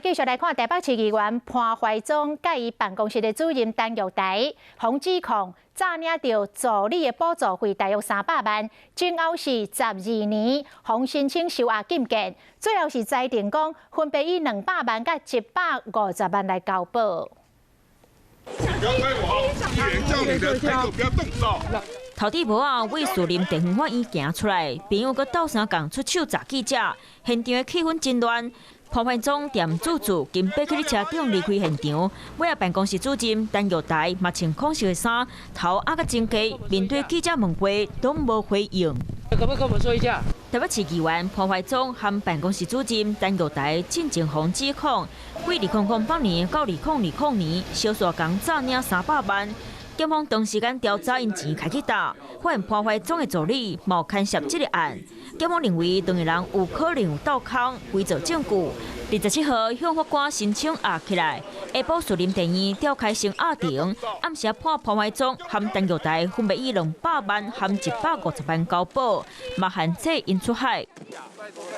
繼續來看台北市議員潘懷宗佮伊辦公室的主任陳玉台，予指控詐領著助理的補助費大約300萬，前後是12年，予申請收押禁見，最後是裁定講分別以200萬佮150萬來交保。不要拍我，議員叫你的朋友不要動手。頭拄仔對士林地方法院行出來，朋友閣鬥相共出手砸記者，現場的氣氛真亂。潘懷宗踮主座緊爬去車頂離開現場，尾仔辦公室主任陳玉台嘛穿空色的衫，頭壓甲真低，面對記者問話攏無回應。可不可以跟我們說一下？台北市議員潘懷宗和辦公室主任陳玉台進前予指控，對2008年到2020年，小數共詐領300萬。檢方長時間調查𪜶錢開去佗，發現潘懷宗的助理嘛有牽涉這個案。檢方認為兩個人有可能有鬥空，偽造證據。27號向法官申請押起來，下晡士林地院調開聲押庭，暗時判潘懷宗和陳玉台分別以200萬和150萬交保，嘛限制𪜶出海。